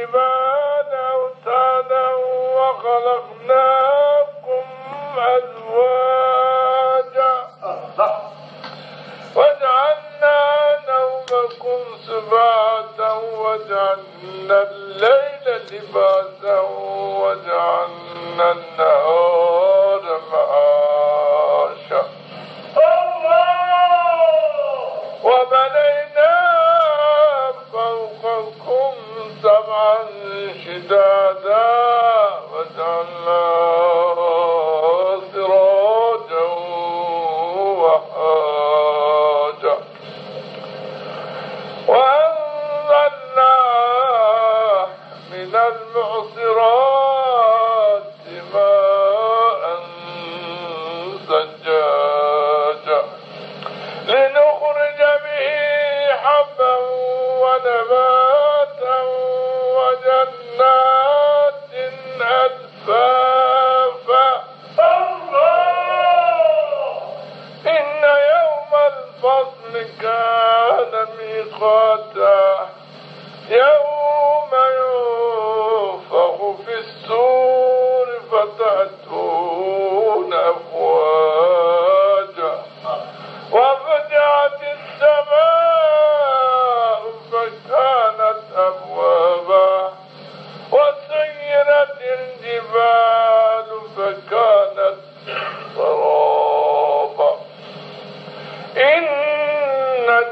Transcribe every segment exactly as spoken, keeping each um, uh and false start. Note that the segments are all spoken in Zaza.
الجبال أوتادا وخلقناكم أزواجا وجعلنا نومكم سباتا وجعلنا الليل لباسا وجعلنا النهار معاشا. وبنينا فوقكم سبعا شدادا وجعلنا سراجا وهاجا. وأنزلنا من المعصرات ماء ثجاجا لنخرج به حبا ونباتا وجنات ألفافا. إن يوم الفصل كان ميقاتا. يوم ينفخ في الصور فتأتون أفواجا. وفتحت السماء فكانت أبوابا. وسيرت الجبال فكانت سرابا. إن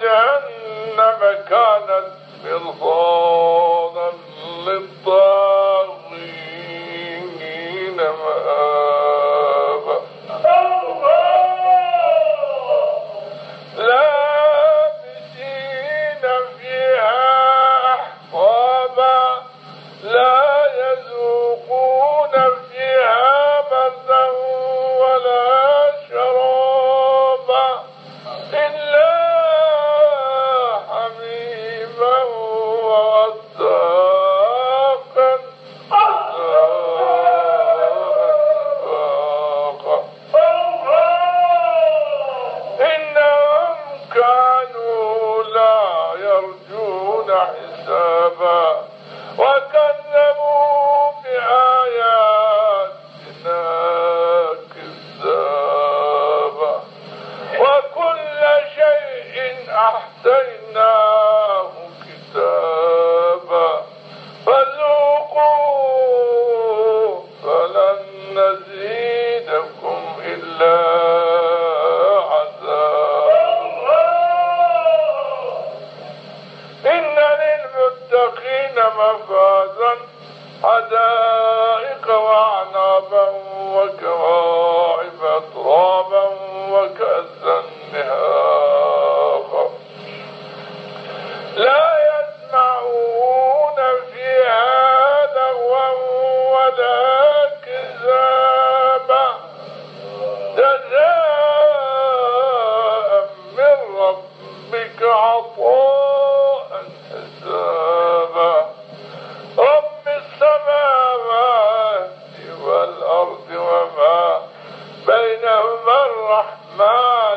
جهنم كانت مرصادا للطاغين مآبا. لابثين فيها أحقابا. لا يذوقون فيها بردا ولا شرابا. إلا حميما وغساقا. جزاء وفاقا. إنهم كانوا لا يرجون حسابا. وكذبوا بآياتنا كذابا. وكل شيء أحصيناه كتابا. فذوقوا فلن نزيدكم إلا عذابا. إن للمتقين مفازا. حدائق وأعنابا وكواعب أترابا وكأسا دهاقا. لا يسمعون فيها لغوا ولا كذابا. جزاء من ربك عطاء حسابا. رب السماوات والأرض وما بينهما الرحمن.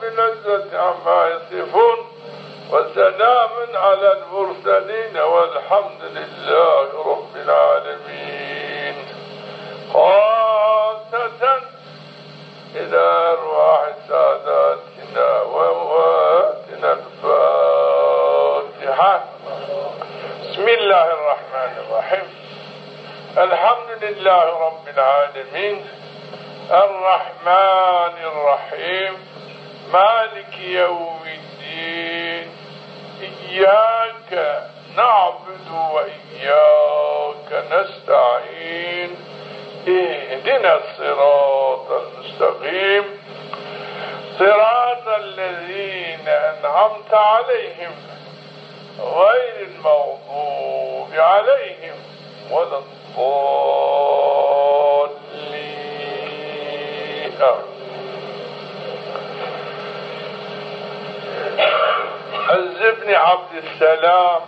العزة عما يصفون، وسلام على المرسلين، والحمد لله رب العالمين. خاصة إلى أرواح ساداتنا وأمواتنا الفاتحة. بسم الله الرحمن الرحيم. الحمد لله رب العالمين. الرحمن الرحيم. مالك يوم الدين. إياك نعبد وإياك نستعين. اهدنا الصراط المستقيم. صراط الذين أنعمت عليهم غير المغضوب عليهم ولا الضالين. آمين. عز بن عبد السلام،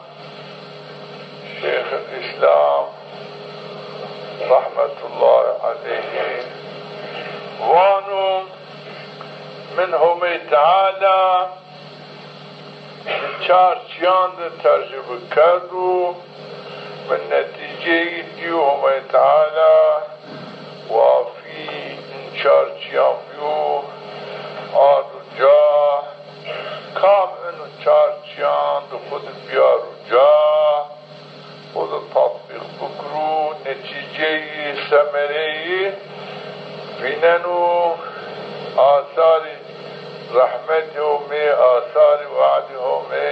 شيخ الإسلام، رحمة الله عليه، vano, min Homê Teala di çar çiyan de tecrube kerdo, min netîceyî dîyo Homê Teala wafî in çar çiyan bîyo, ard û ca, kam in çar çiyan di xwu di biyaro ca, xwu di tatbîq bikiro, netîceyî, semereyî vîneno, asarî rehmetê Homê, asarî we'dê Homê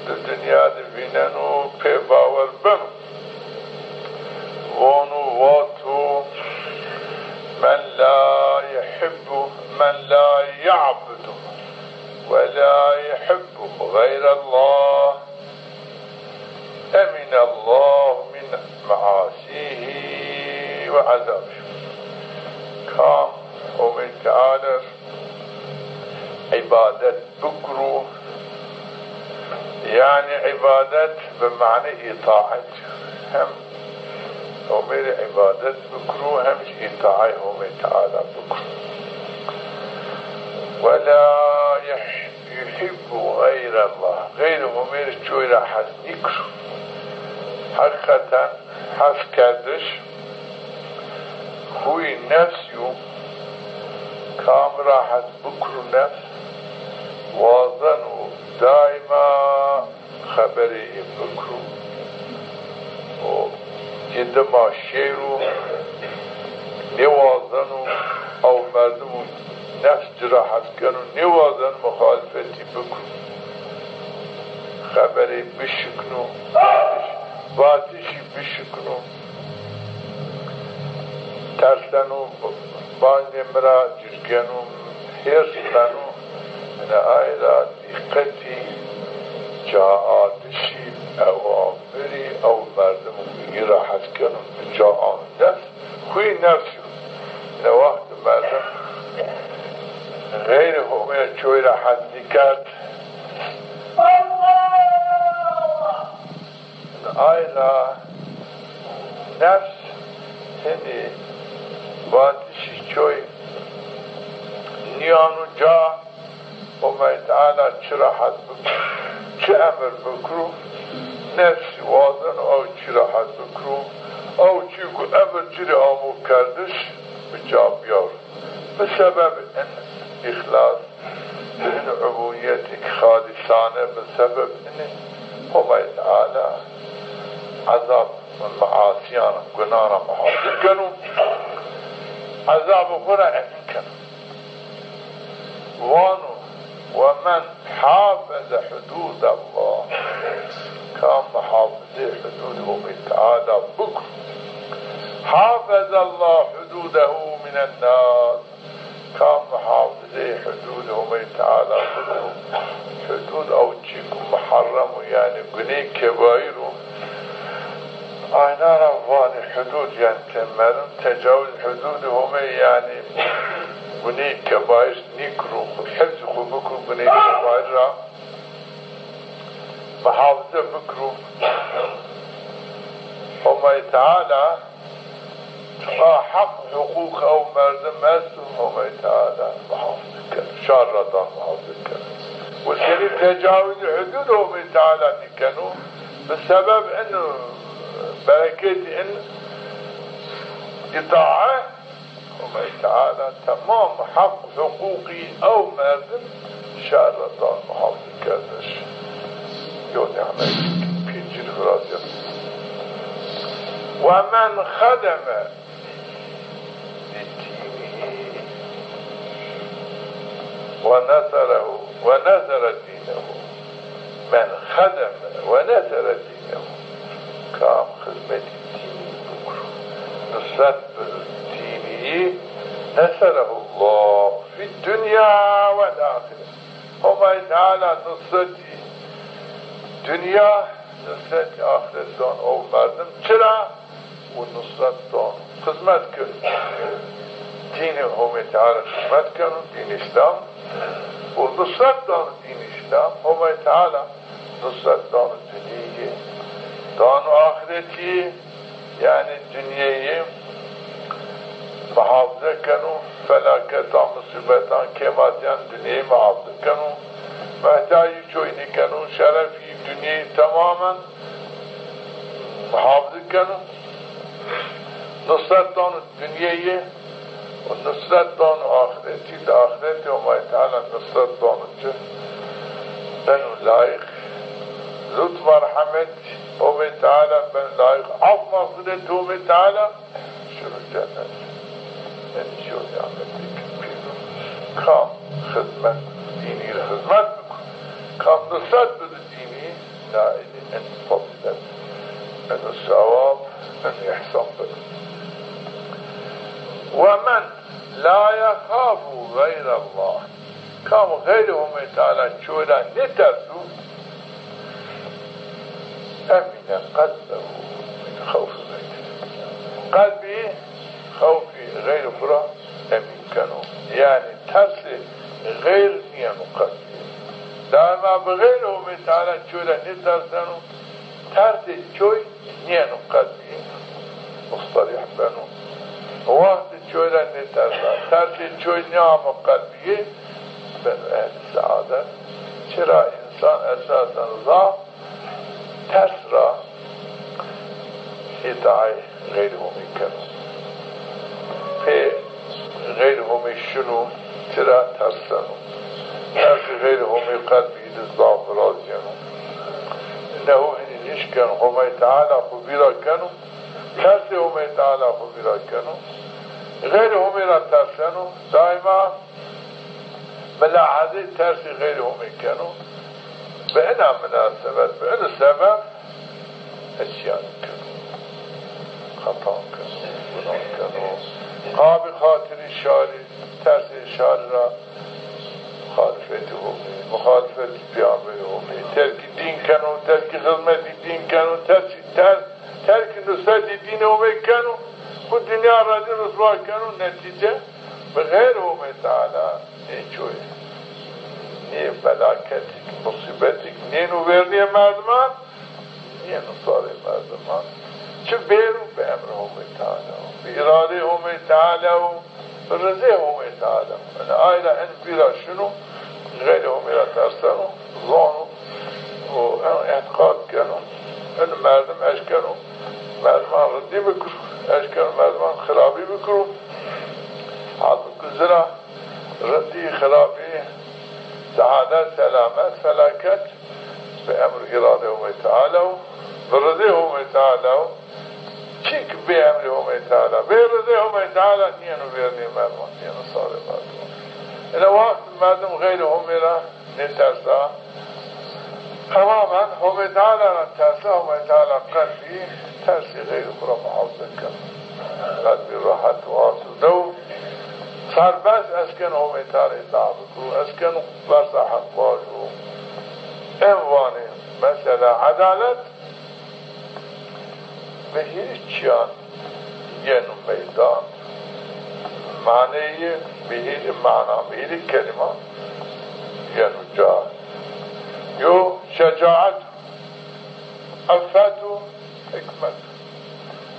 di dinya de vîneno, pê bawer beno. Vano, vato, "Men la yuhibbu, men la ya'budu ve la yuhibbu ğeyrallah, eminallahu min measihi ve azabihi." Kam Homê Teala îbadet bikiro, yanî îbadet bi manê îtaet, hem Homê rê îbadet bikiro, hem jî îtaet Homê Teala bikiro. Ve la yuh-, yuhibbu ğeyrallah. Xeyrê Homê rê çoy ra hes nîkiro. Heqîqeten hes kerdiş huyê nefsî yo. Kam ra hes bikiro nefs, wazeno daîma xeberê ê bikiro. O ci dima şêro, nêwazeno ew merdim o, nefs ci ra hes keno, nêwazeno muxalifetî bikiro. Xeberê bişikno, vatiş-, vatişî bişikno. Terseno, bandê mi ra cirgeno, hêrs beno. Ina ay ra dîqetî caadişî ewamirî ew merdim yi ra hes keno, bi ca ano. Nefs, huyê nefsî yo. Ina wextê merdim xeyrê Homê çoy ra hes nîkerd. Ay ra nefs hinî vatişî çoy nîyano ca, Homay Teala çi ra hes bikiro, çi emir bikiro, nefsî wazeno ew çî ra hes bikiro, ew çî ku emir ci rê amo kerdiş, bi ca biyaro. Bi sebeb in îxlas, bi in ubûdîyetêk xalîsane, bi sebeb inî Homay Teala ezab measîyan, gunan ra muhafiz keno. Ezabê xwu ra emîn keno. Vano, "Ve men hafeze hudûdallah." Kam muhafizê hudûdê Homay Teala bikiro. Hafezallah hudûdehu minen nas. Kam muhafizê hudûdê Homay Teala bikiro. Hudûd ew çî ku muherrem o, yanî guney kebaîr o. Ayna ra vanê hudûd, yanî te merdim tecawuz hudûdê Homê, yanî guney kebaîr nîkiro, xwu hifzî xwu bikiro, guney kebaîr ra muhafize bikiro. Homay Teala A heq huquq ew merdim esto, Homay Teala muhafaza keno, şar ra dan muhafaza keno. Û senî tecawizî hudûd Homay Teala nîkeno. Bi sebeb in bereketî in îtae Homay Teala temam heq huquqî ew merdim şer ra dan muhafaza kerdiş. Yo nîmet pîncîn virazîya. Ve men xedeme li dînî ve neserehu ve nesere dînehu. Men xedeme ve nesere dînehu. Kam xizmetî dînî bikir, nusret bi dînî, neserehullah fî dunya vel axire. Homay Teala nusretî dunya, nusretî axiret don o merdim. Çira? Û nusret don, xizmet keno. Dînê Homê Teala xizmet keno, dîn Îslam. Û nusret don dîn Îslam. Homay Teala nusret don dinyeyî, don axiretî, yanî dinyeyî muhafaze keno, felaketan, musîbetan, kêmatîyan dinyeyî muhafaze keno. Mehtacî çoy nîkeno, şerefî dinyeyî temamen muhafaza keno. Nusret dano dinyeyê û nusret dano axiretî. Di axiretî Homay Teala nusret dano ci. Beno layîq lutf merhemet Homay Teala, beno layîq af mexfiret Homay Teala. Şiro cennet. Enî şiro nîmetêk pîr o. Kam xizmet, dînî rê xizmet biko, kam nusret bido dînî, nailî en fazîlet, en sewab, en îhsan beno. Ve men la yexafu xeyrellah. Kam xeyrê Homê Teala çoy ra nêterso, emîne qelbehu min xewfi xeyrî. Qelbî xewfî xeyrî xwu ra emîn keno. Yanî tersê xeyr nîyeno qelbî. Daîma bi xeyrê Homê Teala çoy ra nêterseno, tersê çoy nîyeno qelbî. Mustarîh beno. Wextê çoy ra nêtersa, tersê çoy nêamo qelbî, beno ehlî seadet. Çira însan esasen zaf ters ra îtaê xeyrî Homî keno. Pê xeyrî Homî şino, çira terseno. Tersê xeyrî Homî qelbî de zaf virazîyeno. Neho hinî nişkeno, Homay Teala xwu vîra keno, tersê Homay Teala xwu vîra keno. Xeyrî Homî ra terseno, daîma milahezê tersê xeyrî Homî keno. Bi ina minasebet, bi ina sebeb îsyan keno. Xetan keno, gunan keno. Qabî xatirî şarî, tersê şarî ra muxalifetî Homî, muxalifetî peyamberî Homî, terkî dîn keno, terkî xizmetî dîn keno, terkî, ter-, terkî nusretî dînê Homî keno, xwu dinya ra zî riswa keno, netîce bi xeyr Homê Teala nêçoyê. Nê felaketêk, musîbetêk nêno vernîyê merdiman, nêno sarê merdiman. Çi bêro bi emrê Homê Teala wo, bi îradeyê Homê Teala wo, bi rizê Homê Teala wo. Yanî ay ra en vîra şino, xeyrê Homê ra terseno, zono û en îtîqad keno. En merdim eşkeno merdiman rindî bikiro, eşkeno merdiman xirabî bikiro. Halbukî zira rindî, xirabî, seadet, selamet, felaket bi emr îradê Homê Teala wo, bi rizê Homê Teala wo. Çîk bê emrê Homê Teala, bê rizê Homê Teala nîyeno vernîyê merdiman, nîyeno sarê merdiman. Ina wext merdim xeyrê Homê ra nêtersa, temamen Homê Teala ra tersa, Homê Teala qelbî tersê xeyrî xwu ra muhafaza keno. Qelbî rehet û asude wo. Serbest eskeno Homê Teala îtaa bikiro, eskeno versa heq vajo. En vanê mesela edalet bi hîrê çîyan yeno meydan. Maneyê bi hîrê mana, bi hîrê kelîma yeno ca. Yo şecaet, îffet û hikmet.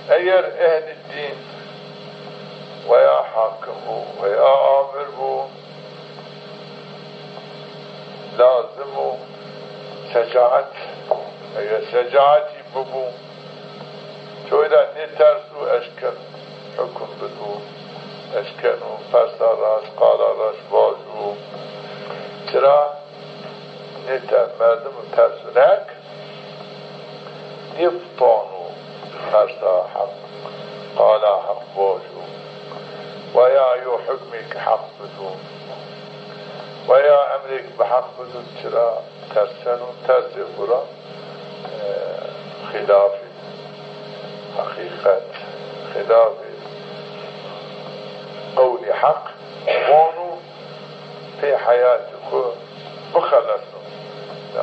Eger ehlî dîn Lazim o şecaet. Eger şecaetî bibo, coy ra nêterso, eşken hukum bido, eşkeno persa raşt, qala raşt vajo. Çira? Nêter-, merdim tersunek nêfitano persa heq, qala heq vajo, weya yo hukmêk heq bido, weya emrêk bi heq bido. Çira? Terseno, tersê xwu ra, e, xîlafê heqîqet, xîlafê qewlê heq vano, pê heyatê xwu bixelesno.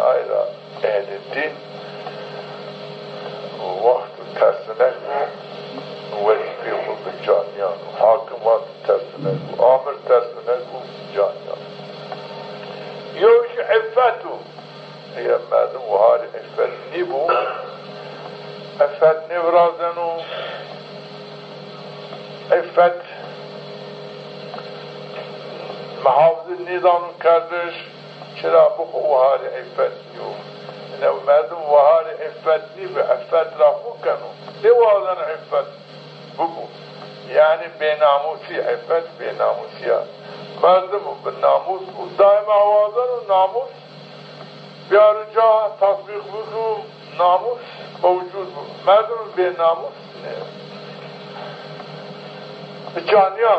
Ay ra ehlê dîn wexto tersinek bo, wezîfeyê xwu bi ca nîyano. Hakim wexto tersinek bo, amir tersinek bo, bi ca nîyano. Yew jî îffet o. Eger merdim wiharê îffet nîbo, îffet nêvirazeno, îffet muhafize nêdano kerdiş, çira? Bi xwu wiharê îffet nîyo. Ine merdim wiharê îffet nîbi, îffet ra xwu keno. Nêwazeno îffet bibo. Yanî bênamûsî, îffet bênamûsî ya. Merdim bi namûs û daîma wazeno namûs biyaro ca, tatbîq biko, namûs mewcûd bo. Merdim bênamûs nê. Bi ca nîya.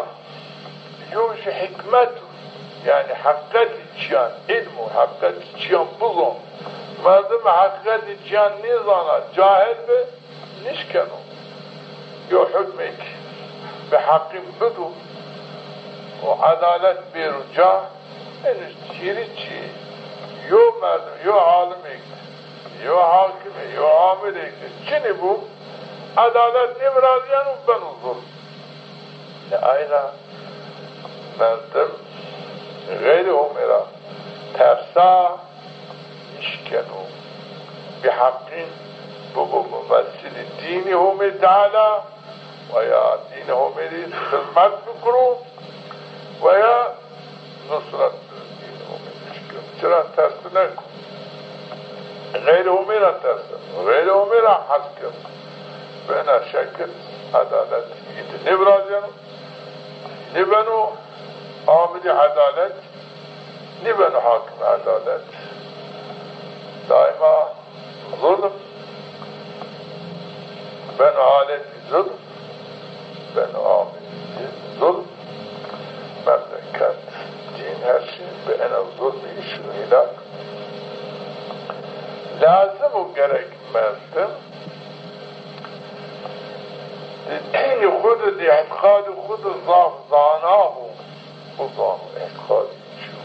Yew jî hikmet o. Yanî heqîqetê çîyan, îlm o, heqîqetê çîyan bizon. Merdim heqîqetê çîyan nêzana, cahil bi, nişkeno yo hukmêk bi heqî bido û edalet bêro ca. Henî hîrê çî, yo merdim, yo alimêk, yo hakimê, yo amirêk de çinê bo, edalet nêvirazîyeno, beno zulm. Yanî ayna merdim xeyrê Homê ra tersa nişkeno, bi heqîn bibo mumessilî dînî Homê Teala, weya dînê Homê rê xizmet bikiro, weya nusret dînê Homê rê bikiro. Çira? Tersinek o. Xeyrê Homê ra terseno, xeyrê Homê ra hes keno. Bi ina şekil edalet yî de nêvirazîyeno, nêbeno amirî edalet, nêbeno hakimî edalet. Daîma zulm beno aletî zulm, beno amirî zulm, memleket, dîn, her şey bi ena zulmî şino hîlak. Lazim o gerek merdim di dînî xwu de, di îtîqadî xwu de zaf zana bo. Bizano îtîqadî çi yo.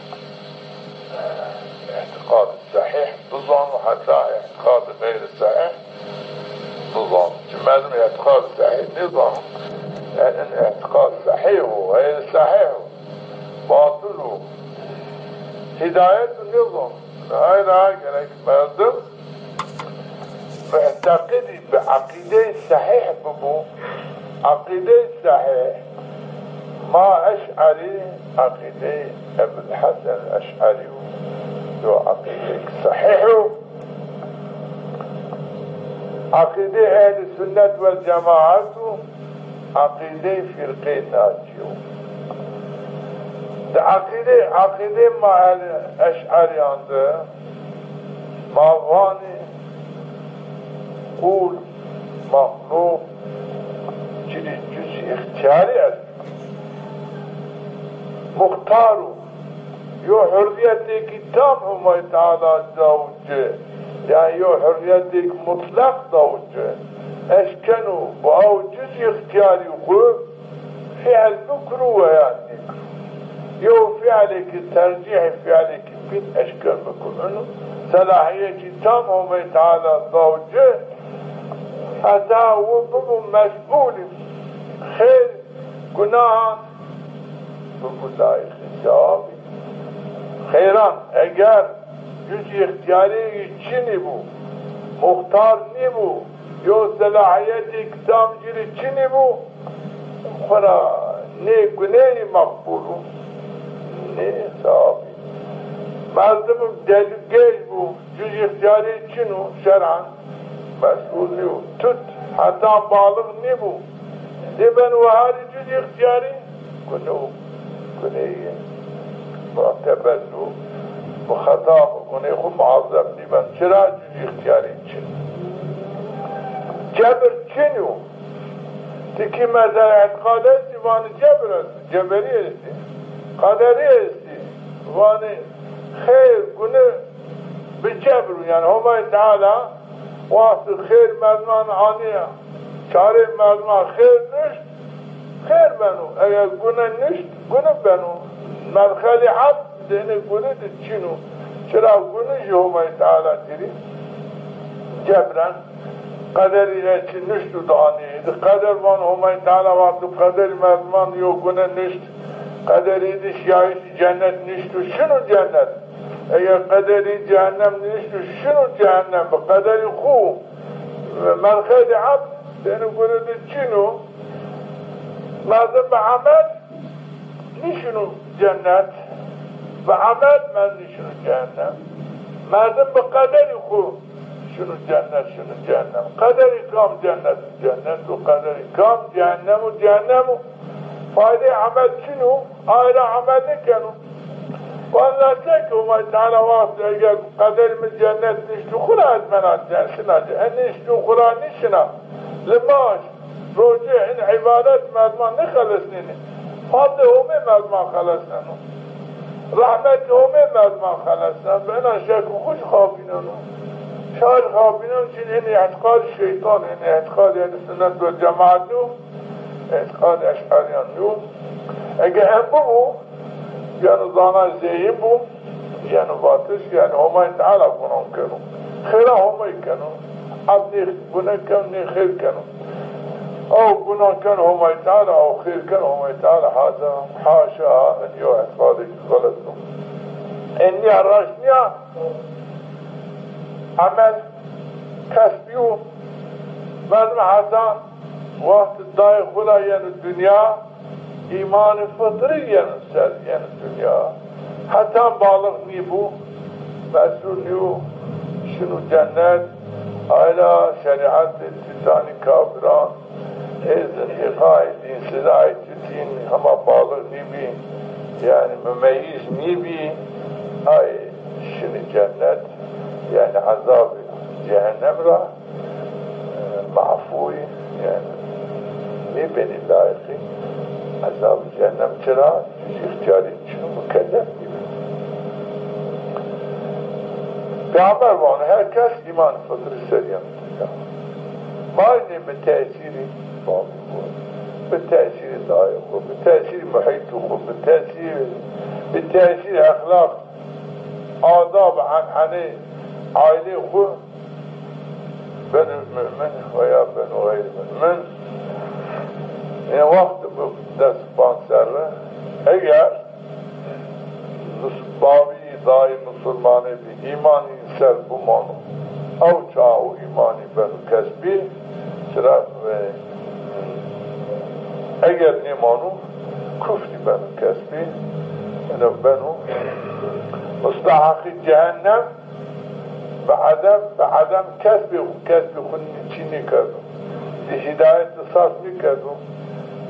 Îtîqadî sehîh bizano, heta îtîqadî xeyrî sehîh bizano. Çi merdim îtîqadî sehîh nêzano, yanî îtîqad sehîh o, xeyrî sehîh o, batil o, hîdayet o nêzano. Ay ra gerek merdim muteqidî bi eqîdeyê sehîh bibo. Eqîdeyê sehîh, ma Eş'erî, eqîdeyê Ebul Hesen Eş'erî yo, yo eqîdeyêk sehîh o. Eqîdeyê Ehlî Sunnet wel Cemaet o, eqîdeyê firqeyê nacî yo. Di eqîdê, eqîdê ma ehlî Eş'erîyan de ma vanê qul, mexluq, ci rê cuzî îxtîyarî est. Muxtar o. Yo hurrîyetêkî tam Homay Teala dawo ci, yanî yo hurrîyetêk mutleq dawo ci. Eşkeno bi aw cuzî îxtîyarî xwu fîl bikiro weya nêkiro. Yo fîlêkî tercîhê fîlêkî bîn eşken bikiro. Ino selahîyetî tam Homay Teala dawo ci, heta wi bibo mes'ûlî xêr gunahan, bibo layiqê cewabî xeyran. Eger cuzî îxtîyarî yî çinî bo, muxtar nîbo, yo selahîyetêk tam ci rê çinî bo, xwu ra nê guneyî meqbul o, nê sewabî. Merdim delî gêj bû, cuz îxtîyarî çin û şer'an meşrû nîyo. Tut, hetan balix nîbû. Dê ben weharî cuz îxtîyarî? Gune û guneyê mu'tebed û bi xeta bi gunê xwu muazeb nîben. Çira cuz îxtîyarî çin? Cebir çin yo. Ti kî mesela îtîqad estî, vanî cebir estî, ceberî estî, qederî estî. Vanî xeyr, gune bi cebir o. Yanî Homayî Teala wextî xeyr merdiman anî, çarê merdiman xeyr nişt, xeyr beno. Eger gune nişt, gune beno. Medxelî ebd di enê gune di çin o. Çira gune jî Homayî Teala dirî cebren qederî, e, çi nişt û di anî. Di qeder van Homayî Teala wextî qederî merdiman yo gune nişt, qederî di şiyayîşî cennet nişt û şino cennet. Eger qederî cehennem nişt û şino cehennem bi qederî xwu, merxedî ebd, di enê gune di çin o. Merdim bi emel nişino cennet, bi emel merd nişino cehennem. Merdim bi qederî xwu şino cennet, şino cehennem. Qederî kam cennet û cennet o, qederî kam cehennem û cehennem o. Faydeyê emel çin o, aye ra emel nêkeno. Wella çek Homayî Teala wextî eger qederî mi cennet nişt û xwu ra ez mena cen-, şina ce-, e nişt û xwu ra nîşina. Limaş, roce, in îbadet merdiman nêxelesnenê. Fadlê Homê merdiman xelesneno. Rehmetê Homê merdiman xelesneno. Bi ena şek û xwu jî xapîneno. Şar xapîneno, çin in îtîqadî şeytan, in îtîqadî ehlî sunnet wel cemaat nîyo, îtîqadî eş'erîyan nîyo. Eger en bibo, yeno zana zeyîn bo, yeno vatiş, yanî Homayî Teala gunan keno. Xêra Homayî keno. Eb nê gune keno, nê xêr keno. Aw gunan keno Homayî Teala, aw xêr keno Homayî Teala, haşa, haşa, en yo îtîqadêk xelet o. En nîya raşt nîya, emel kesbî yo. Merdim heta wextî dayê xwu ra yeno dinya, îmanê fitrî yeno ser, yeno dinya. Hetan balix nîbû, mesûl nîyo, şino cennet, ayla şerîetê tutanî kafiran, ê zindîqay, dînsizay tutîn, hema balix nîbî, yanî mumeyîz nîbî, ay şinî cennet, yanî ezabê cehennem ra, e, mafûyî, yanî nêbenî layiqî ezabê cehennem. Çira? Cuz îxtîyarî çin o, mukellef nîbî. Peyxamber vano, her kes îman fitrî ser yeno dinya. Maynê bi tesîrî babî xwu, bi tesîrî dayê xwu, bi tesîrî muhîtê xwu, bi tesîrî, bi tesîrî exlaq, adab, enenê aîlê xwu beno mumin veya beno xeyr mumin. Ê wext bi des panc serre, eger mus-, babî, dayî musulmanê bî, îmanî ser bimano, ew çax o îmanî beno kesbî, çira, e, eger nêmano, kufrî beno kesbî, ino beno musteheqî cehennem. Bi edem, bi edem kesbê xwu, kesbê xwu nî-, çî nêkerdo. Di hîdayet di saf nêkerdo.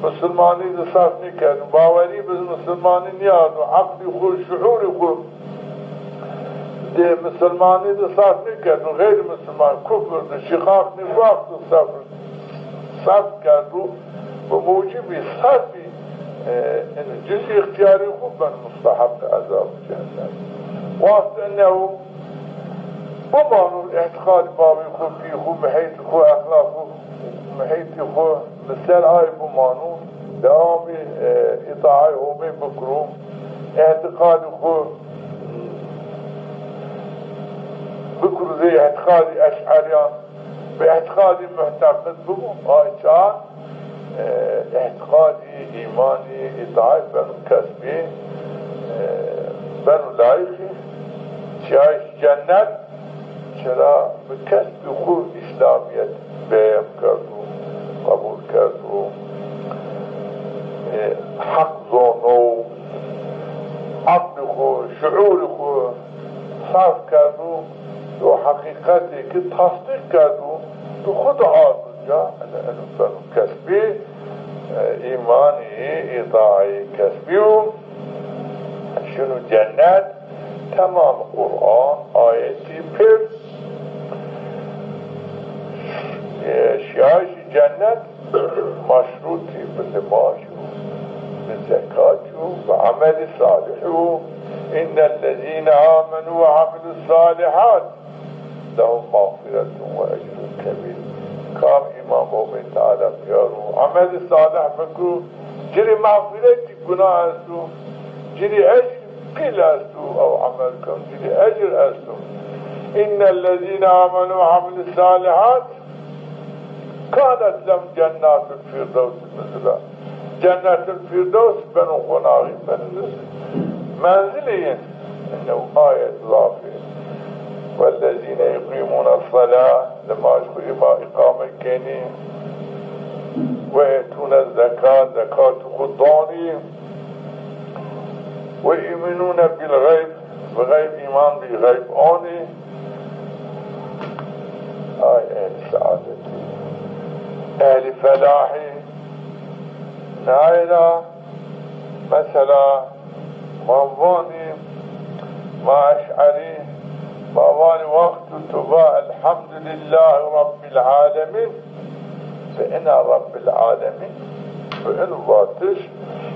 Musulmanî di saf nêkerdo. Bawerî bi musulmanî nîardo. Eqlî xwu, şuûrî xwu di musulmanî di saf nêkerdo. Xeyrî musulman, kufr di, şîqaq, nîfaq di saf, saf kerdo. Bi mucibî safî, e, in cuz îxtîyarî xwu ben musteheq ezab cehennem. Wext enew bimano, îtîqadî babî xwu, pî xwu, muhîtî xwu, exlaq xwu, muhîtî xwu, bi ser ay bimano, dewamî, e, îtaayê Homê bikiro, îtîqadî xwu bikiro zê îtîqadî eş'erîyan, bi îtîqadî muhteqid bibo, ay çax, e, îtîqadî, îmanî, îtaayî beno kesbî, e, beno layîqî şiyayîş cennet, çira bi kesbî xwu îslamîyet beyem kerdo, qebul kerdo, e, heq zono, eqlî xwu, şuûrî xwu, îtiraf kerdo, do heqîqetê ki tasdîq kerdo, do xwu de ardo ca, ene eno beno kesbî, e, îmanî, îtaî kesbî yo, şino cennet, temam Quran, ayetî pêr, e, şiyayîşî cennet, meşrûtî bi nimaj û bi zekat û bi emelî salih û, innellezîne amenu ve amilus salihat lehum mağfiretun ve ecrun kebîr. Kam îman bi Homê Teala biyaro, emelî salih bikro, ci rê mağfiretî gunah esto, ci rê ecr pîl esto, ew emel keno, ci rê ecr esto. Innellezîne amenu ve amilus salihat kanet lehum cennatul firdewsi nuzula. Cennetul Firdews beno qonaxî, beno nuz-, menzilê yin. Ene ayet zafî. Wellezîne yuqîmûne selâ, nimaj xwu îma-, îqame kenî. Ve etûne zekâ, zekat xwu danî. Ve yu'minûne bil xeyb, bi xeyb îman bî, xeyb anî. Ay ehlî seadetî, ehlî felahî. Nayra, mesela, ma vanî, ma eş'erî, ma vanî wexto tu va Elhamdulîllahî Rabbil Alemîn, bi ina Rabbil Alemîn, bi ino vatiş,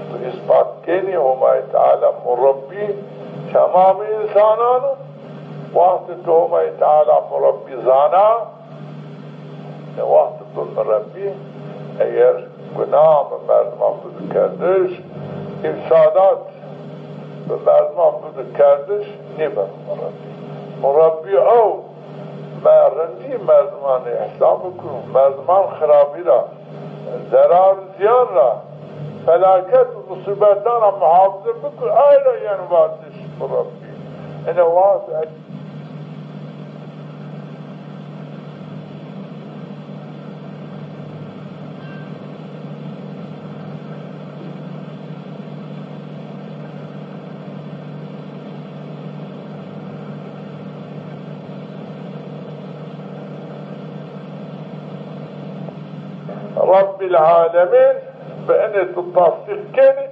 tu îspat kenî Homayî Teala murebbî temamî însanan o. Wextê tu Homayî Teala murebbî zana, ne wextê tu murebbî, eger gunah bi merdiman bidu kerdiş, îfsadat bi merdiman bidu kerdiş, nêbeno murebbî. Murebbî ew, ma rindî merdiman îhsan bikiro, merdiman xirabî ra, zerar û ziyan ra, felaket û musîbetan ra muhafize bikiro, ay ra yeno vatiş murebbî. Ene wext Rabbil Alemîn, bi enê tu tasdîq kenî,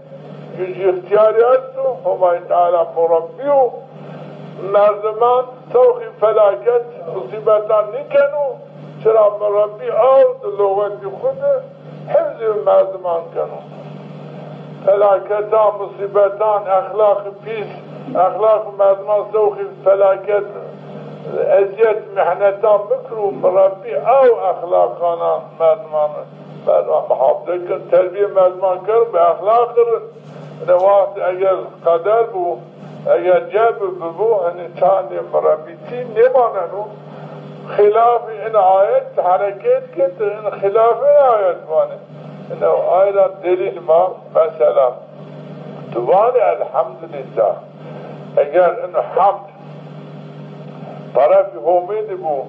Cû cû îxtîyarî esto, Homayî Teala murebbî yo, merdiman sewqî felaket, musîbetan nîkeno, çira murebbî ew di luxetî xwu de hifzê merdiman keno. Felaketan, musîbetan, exlaqî pîs, exlaqî merdiman sewqî felaket, ezîyet, mihnetan bikiro, murebbî ew exlaqanan merdiman, merdiman muhafize keno, terbîyê merdiman keno, bi exlaqî rind. Ene wext eger qeder bo, eger cebr bibo, hanî çandê murebbîtî nêmaneno. Xîlafê in ayet hereket kete, in xîlafê in ayet vanê. Ene ay ra delîl ma, mesela, tu vanê Elhamdulîllah. Eger in hemd terefî Homê de bo,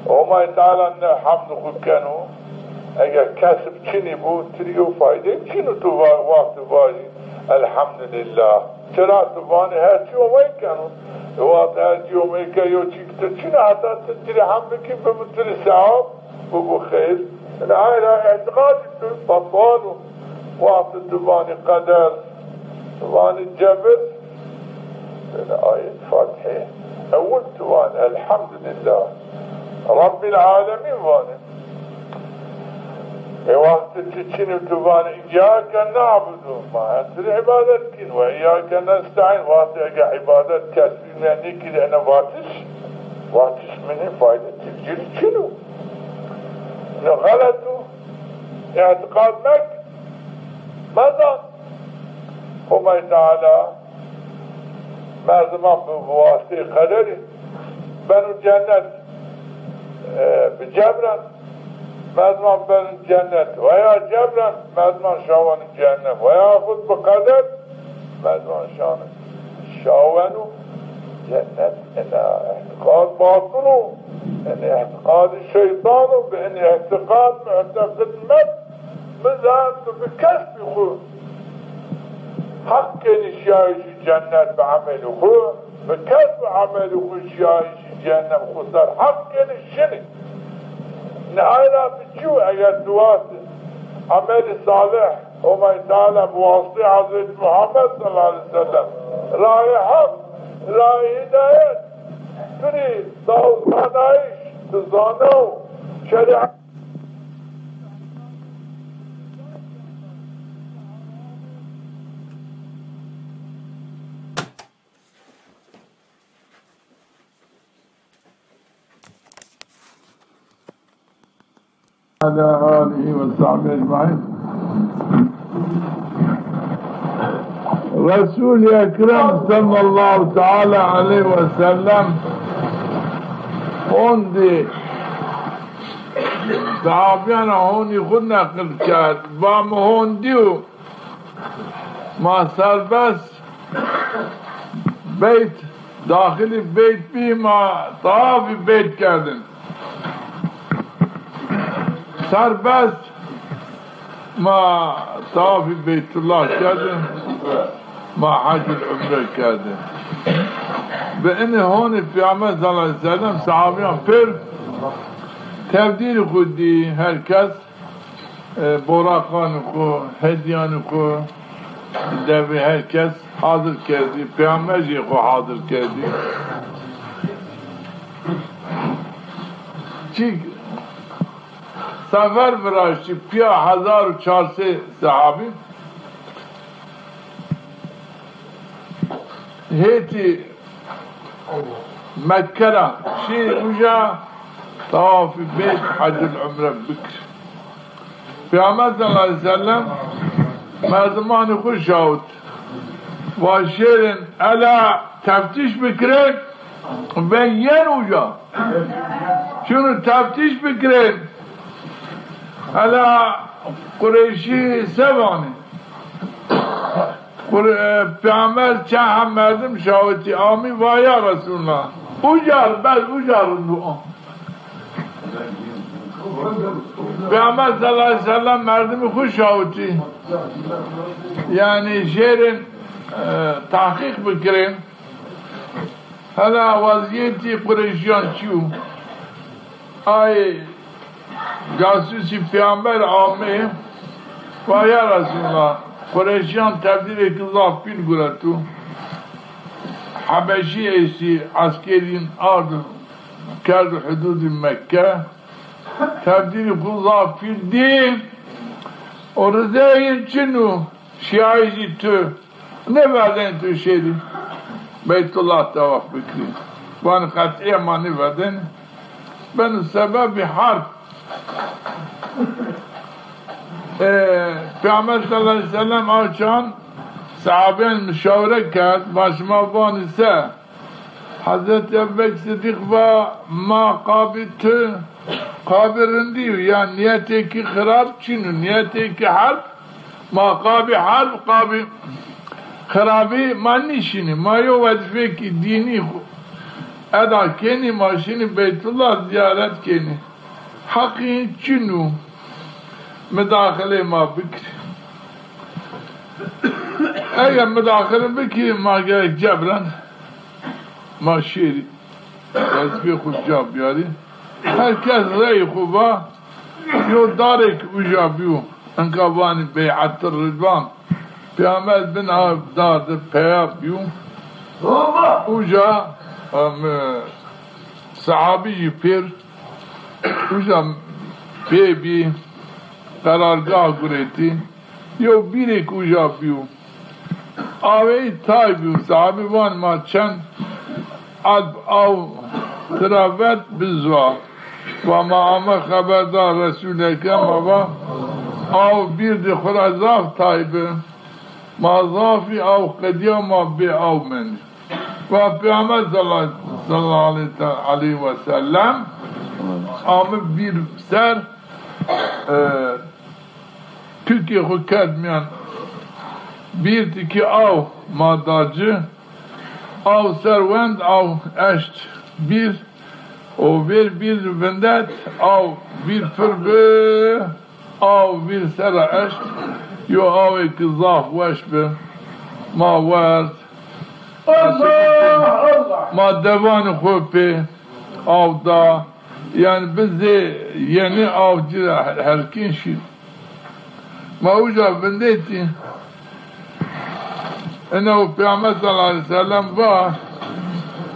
Homayî Teala ne hemd xwu keno. Eger kesb çinî bo, ti rê yew fayde çin o tu va-, wextê vajî Elhamdulîllah. Çira tu vanê her çî Homay keno. E, wextê her çî Homay ke yew çîk tu çin o, heta ti ci rê hemd bikî, bibo ti rê sewab, bibo xeyr. Ene ay ra îtîqadê tu betal o. Wextê tu vanî qeder, tu vanî cebir, ene ayet Fatîhe. Ewil tu vanî Elhamdulîllah Rabbil Alemîn vanî. E, wextê tu çinî tu vanî, "Îyyâke na'budu", ma ez tu rê îbadet kîn, "ve îyyâke nestaîn", wextê ege îbadet kesbî me nêkirî, ene vatiş, vatiş mi nê fayde ti ci rê çin o. Ene xelet o, îtîqad mek, mezan. Homayî Teala merdiman bi, bi wasiteyê qederî beno cennet, e, bi cebren merdiman beno cennet, veya cebren merdiman şaweno cehennem, veya xud bi qeder merdiman şaweno, şaweno cennet. Ena îtîqad batil o, ena îtîqadê şeytan o, bi ena îtîqad muteqid meb, bizan tu bi kesbî xwu heq kenî şiyayîşî cennet bi emelî xwu. Bi kesb û emelî xwu şiyayîşî cehennem xwu ser heq kenî şinî. Nihayra bi çi yo eger tu wast emelî salih Homay Teala bi wasiteyê Hezretî Muhammed sallallahu aleyhi ve sellem rayê heq, rayê hîdayet, tu rî daw zanayîş, tu zana û şerîet Ala alihi ve sahbihi ecmaîn. Resul-i Ekrem sallallahu teala aleyhi ve sellem hondî sahabîyan ra honî xwu neqil kerd. Va mi hondî yo. Ma serbest beyt, daxilî beyt bî, ma tawafî beyt kerdin. Serbest ma tawafî Beytullah kerdin, ma hecul umre kerdin. Bi inî honî Peyxamber sallallahu aleyhi ve sellem sahabîyan pêr tevdîrî xwu dî, her kes e, boraqanê xwu, hedîyanê xwu, devê her kes hazir kerdî, peyamber jê xwu hazir kerdî. Çî sefer viraştî, pîya hezar û çar sey sehabî hêtî Mekke ra şî uca tawafî bêk, hecul umre bikir. Peyxamber sallallahu aleyhi ve sellem merdimanî xwu şawit. Va şêrên ela teftîş bikirên, ben yen uca. Şunu teftîş bikirên. Ela Qureyşî se vanê. Qur-, e, Peyxamber çend heb merdim şawitî amî, va ya Resulullah, uca ri, bes uca rind o. Peyxamber sallallahu aleyhi ve sellem merdimî xwu şawitî. Yanî şêrên, e, tehqîq bikirên. Hela wezîyetî Qureyşîyan çi yo? Ay Casûsî peyamber amê, va ya Resulullah, Qureyşîyan tevdîrêk zaf pîl gureto. Hebeşî estî, eskerîn ard kerdo hudûdî Mekke. Tevdîrî xwu zaf pîl dî. O rizeyê yin çin o. Şiyayîşî tu nêverdên tu şêrî Beytullah tewaf bikirî. Vanî qetîyen ma nêverdên. Beno sebebî herb. E, Peyxamber sallallahu aleyhi ve sellem a çan sahabîyan muşawere kerd, va şima vanî se? Hezretî Ebubekir Sidîq va, ma qabî tu qabî rindî yo, ya nîyetêkî xirab çin o, nîyetêkî herb, ma qabî herb, qabî xirabî ma nîşinî. Ma yo wezîfêkî dînî xwu eda kenî, ma şinî Beytullah zîyaret kenî. Heqî çin o, midaxilê ma bikirî. Eger midaxile bikirî, ma gerek cebren ma şêrî wezîfê xwu ca biyarî. Her kes reyê xwu va, yo darêk uca bîyo. Inka vanî Bey'etir Ridwan. Peyxamber bin a dar de peya bîyo. Uca, em, sahabî jî pêr uca pê bî, qerargah guretî. Yew bîrêk uca bîyo. Aweyî tay bîyo. Sahabî van, ma çend elb aw tira vet bizwa. Va ma ame xeberdar Resûl Ekrem, ma va aw bîr di xwu ra zaf tay bi. Ma zafî aw qedîya, ma bê aw mendî. Va Peyxamber sallallahu, sallallahu aleyhi ve sellem ame bîr ser, e, Tirkê xwu kerd mîyan bîr, tikî aw ma da ci, aw ser wend, aw eşt bîr, û vêr bîr vindet, aw bîr pir bi, aw bîr ser ra eşt, yo awêk zaf weş bi, ma werd, Allah Allah. Ma devanê xo pê aw da, yanî bi zê yenî aw ci ra helkîn şî. Ma uca vindetî. Ina û Peyxamber sallallahu aleyhi ve sellem va,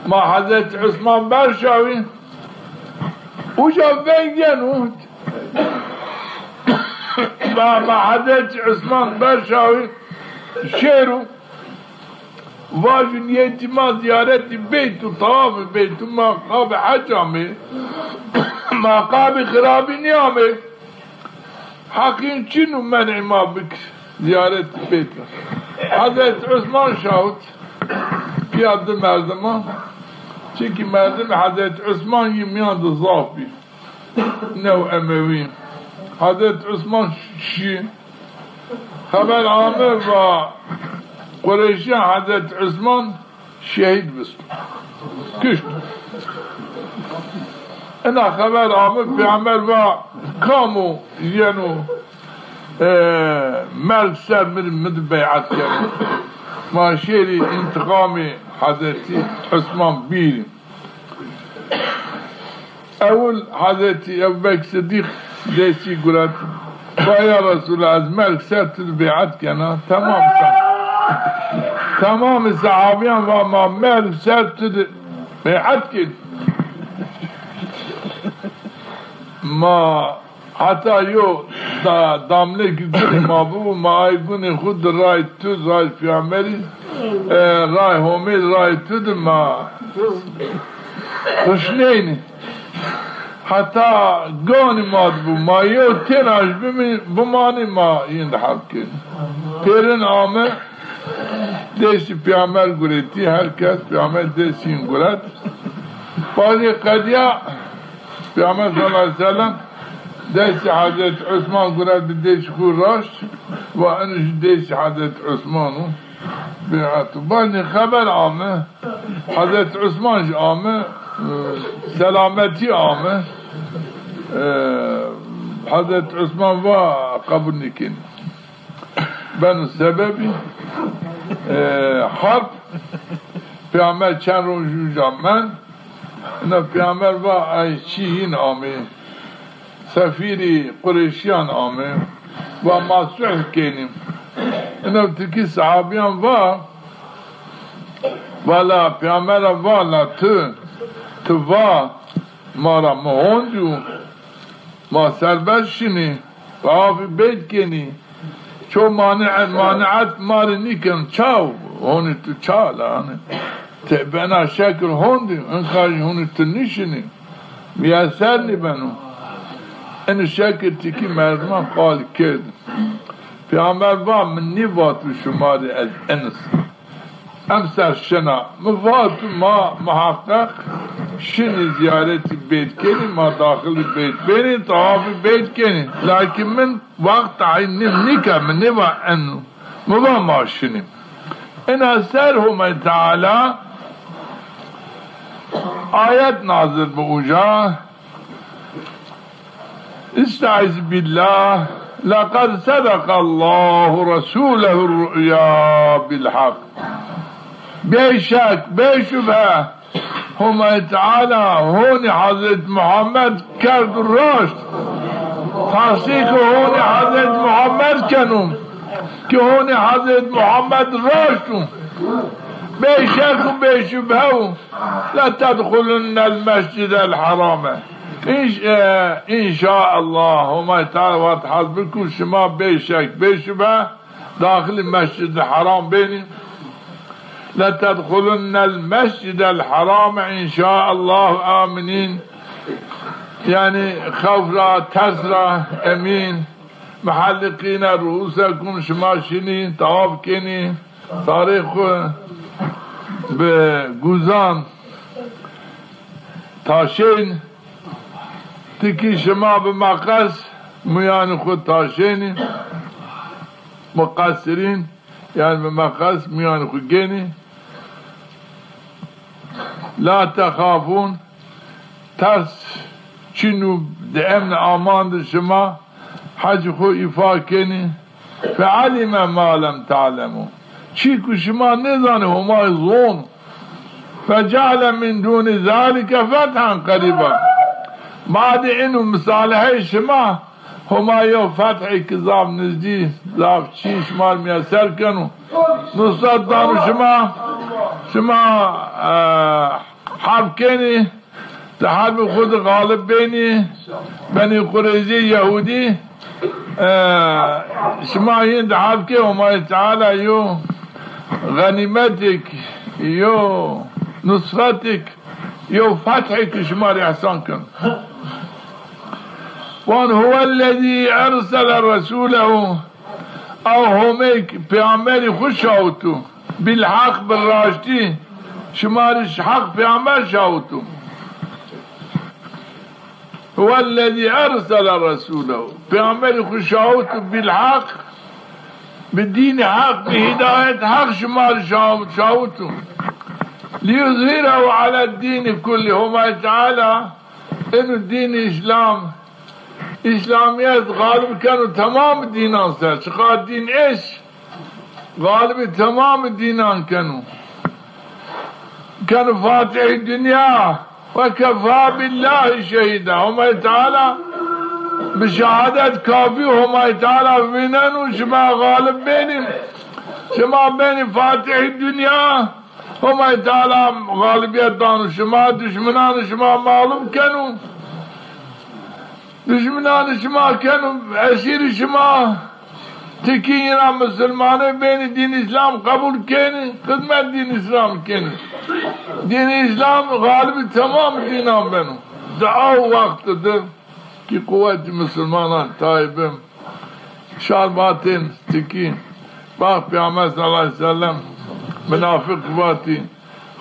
ma Hezretî Usman berşawî, uca veng yeno. Ma, ma Hezretî Usman berşawî şêro. Vajû niyetî ma zîyaretî beyt û tawafî beyt û ma qabê hec amê. Ma qabê xirabî nîyamê. Heqîn çin û men'î ma bik zîyaretî beyt. Hezretî Usman şawit pîya di merdiman. Çimkî merdimê Hezretî Usman yî mîyan de zaf bî. New Emewî. Hezretî Usman şî. Xeber ame va Qureyşîyan Hezretî Usman şehîd bisto. Kişt. Ina xeber ame, Peyxamber va, kam o yeno, e, merg ser mi, mi di beyat keno. Ma şêrî întiqamê Hezretî Usman bîrî. Ewil Hezretî Ebubekr Sidîq destî guret. Va ya Resulallah, ez merg ser tu di beyat kena. Temam sa-, temamê sehabîyan va ma merg ser tu di beyat kên. Ma heta yo da-, damlekî gunê ma bibo, ma ay gunê xwu di ray tu, ray Peyxamberî, e, ray Homê, ray tu di ma xuşneynî. Heta ganî ma di bo, ma yew têna jî bimî-, bimanî ma yin di heb kên. Pêrin ame, destî Peyxamber guretî, her kes Peyxamber destî yin guret. Bazî qedîya Peyxamber sallallahu aleyhi ve sellem destî Hezretî Usman guret bi destî xwu raşt, va eno jî destî Hezretî Usman o. Beyat o. Bazî xeber ame, Hezretî Usman jî ame, e, selametî ame. E, Hezretî Usman va qebul nîkên. Beno sebebî, e, harp. Peyxamber çend roj uca mend. Ina Peyxamber va ay çî yin amê. Sefîrî Qureyşîyan amê. Va ma sulh kenî. Ina tikî sehabîyan va, va la Peyxamber ra va la tu, tu va ma ra mi hondî û ma serbest şinî, tawafî beyt kenî. Ço mani-, maniet ma rê nîken. Çaw honî tu, ça la, hanî? Ti bena şekil hondî, inka jî honî tu nîşinî. Miyeser nîbeno. Ini şekil tikî merdiman qal kerd. Peyxamber va, mi nîvato şima rê ez inis. Emser şina. Mi vat ma muheqeq şinî zîyaretî beyt kenî, ma daxilî beyt benî, tawafî beyt kenî. Lakin min wext tayîn nî-, nîke, mi nêva eno. Mi va ma şinî. Ina ser Homay Teala ayet nazil bi uca. Estaizu billah. Leqad sedeqallahu resulehur ru'ya bil hak. Bêşek, bêşubhe, Homay Teala honî Hezret Muhammed kerdo raşt. Tasdîqê honî Hezret Muhammed keno ki honî Hezret Muhammed raşt o. Bêşek û bêşubhe o. Letedxulunnel mescidel herame. İnş-, e, inşaallah, Homay Teala vat hal biko şima bêşek, bêşubhe daxilî Mescid-i Heram benî. Letedxulunnel mescidel herame inşaallah aminin. Yanî xewf ra, ters ra emîn. Muhelliqîne ruusekum, şima şinî, tawaf kenî, sarê xwu bi guzan taşên, tikî şima bi meqes muyanî xwu taşênî, muqessirîn, yanî bi meqes muyanî xwu gênî. La texafûn, ters çin û di emn aman di şima hecî xwu îfa kenî. Fealime ma lem ta'lemû. Çî ku şima nêzanê, Homay zon. Feceale min dûnî zalike fethan qerîba. Badê ino misalehey şima, Homay yew fethêk zaf nizdî, zaf çî şima rê miyeser keno. Nusret dano şima, şima, e, herb kenî, di herbê xwu de xalib benî, Benî Qureyzê Yehûdî, e, şima yên di herb kê, Homay Teala yo xenîmetêk, yo nusretêk, yo fethêk şima rê îhsan keno. Wan huwellezî ersele resûlehu. Ew Homey peyamberî xwu şawito. Bil heq, bi raştî. Şima rê heq peyamber şawito. Huwellezî ersele resûlehu. Peyamberî xwu şawito bil heq, bi dînî heq, bi hîdayet heq şima rê şaw-, şawito. Liyuzhîrehu ala dînî kullî. Homay Teala ino dînî Îslam, Îslamîyet xalib keno temamî dînan ser. Çiqa dîn est, xalibî temamî dînan keno. Keno fatihî dinya. Ve kefa billahî şehîda. Homay Teala bi şehadet kafî, Homay Teala vîneno şima xalib benî. Şima benî fatihî dinya. Homay Teala xalibîyet dano şima, duşminanê şima mağlub keno. Duşminanê şima keno esîrê şima. Tikî yîna misilmanê benî, dîn Îslam qebul kenî, xizmet dîn Îslam kenî. Dîn Îslam xalibî temam dînan beno. Di aw wext de ki quwetî misilmanan tayê bi. Şar vatên tikî. Bax Peyxamber sallallahu aleyhi ve sellem, minafiq vatî,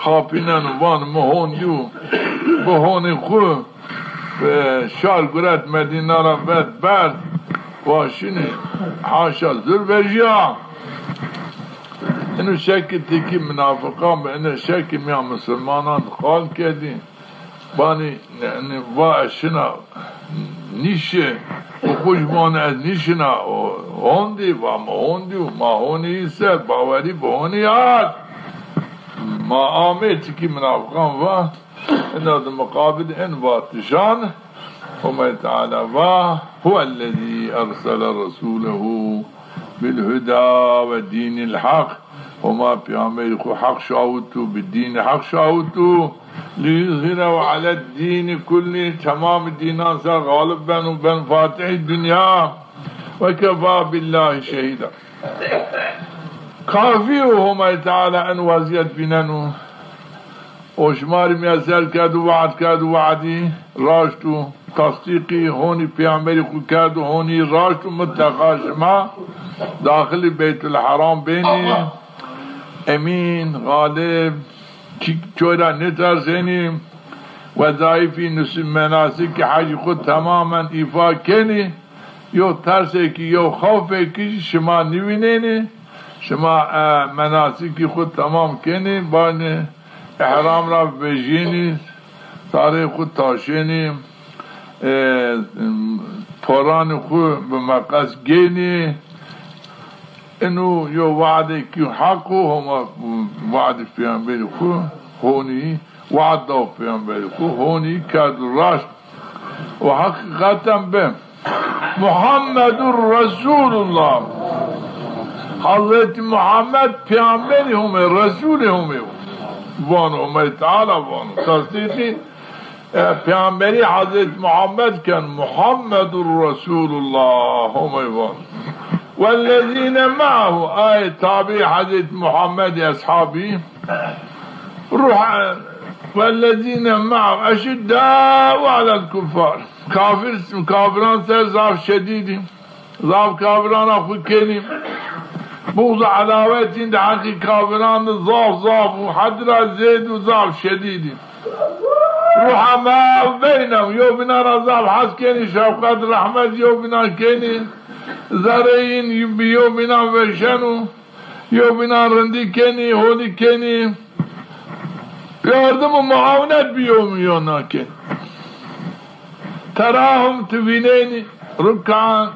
xapîneno, van mi hon dî û bi honî xwu, e, şar guret Medîna ra vet berd, va şinî, haşa zur vejîya. Ino şekî tikî minafiqan bi, ino şekî mîyan misilmanan qal kerdî. Vanî, yanî, va ez şina nîşê, û xwu jî vanî ez nîşina, o hondî, va mi hondî û ma honî ser, bawerî bi honî hat. Ma amê tikî minafiqan va, ina di miqabil in vatişan, Homay Teala va, huwellezî ersele resûlehu bil huda ve dînil heq. Homa peyamberî xwu heq şawito, bi dînî heq şawito. Liyuzhîrehu aled dînî kullî, temamî dînan ser xalib beno, ben fatihî dinya. Ve kefa billahî şehîda. Kafî yo Homay Teala in wezîyet vîneno. O şima rê miyeser kerdo, we'd kerdo, we'dî raşt û tasdîqî honî peyamberî xwu kerdo, honî raşt û muteqa şima daxilî Beytul Heram benî, emîn, xalib, çi-, çoy ra nêtersenî, wezayîfî, nusî, menasikî hecî xwu temamen îfa kenî, yo tersêkî, yo xewfêkî şima nîvînenî, şima, e, menasikî xwu temam kenî, banî îhram ra vejînî, sarê xwu taşênî, e, poranê xwu bi meqes gênî. Ino yo we'dêkî heq o, homa we'dê peyamberî xwu honî, we'd daw peyamberî xwu, honî kerdo raşt. Û heqîqeten bi. Muhammedur Resulullah. Hazretî Muhammed peyamberî Homê, Resûlê Homê. Vano Homay Teala vano. Tasdîqî, e, peyamberî Hazretî Muhammed ken, Muhammedur Resulullah Homay vano. Wellezîne me'ahu, ay tabî Hazretî Muhammed, eshabî. Ruh-, wellezîne me'ahu eşiddâ'u alel kuffar. Kafir, kafiran ser zaf şedîdî. Zaf kafirana xwu kenî. Buxz û edawetîn di heqî kafiran di zaf zaf û hed ra zêd û zaf şedîdî. Ruhemâ'u beynehum, yewbînan ra zaf hes kenî, şefqet, rehmet yewbînan kenî. Zereyîn bi yewbînan veşeno. Yewbînan rindî kenî, holî kenî. Yardim û muawinet bi yewbînan kenî. Terahum, ti vînenî, rukkan,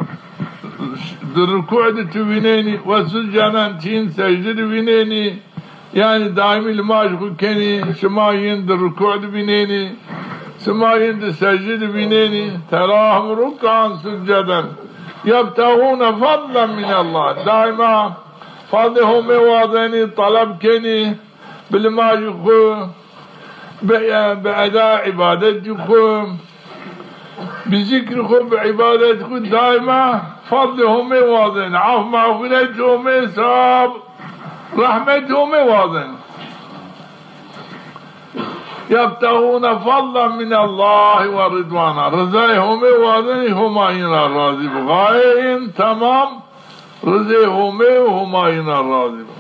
di rukû di tu vînenî, ve succeden, ti yin secde di vînenî. Yanî daîmî limaj xwu kenî, şima yin di rukû di vînenî, şima yin di secde di vînenî. Terahum ruk'an succeden, yebtexûne fadlen minellah. Daîma fadlê Homê wazenî, taleb kenî, bi limajî xwu, bi, bi eda îbadetî xwu, bi zikrî xwu, bi îbadetî xwu daîma fadlê Homê wazenî, af mexfîretî Homê, sewab, rehmetî Homê wazenî. Yebtexûne fadlen minellahî ve ridwana. Rizayê Homê wazenî, Homa yin ra razî bo. Xayeyê yin temam rizê Homê û Homa yin ra razî bo.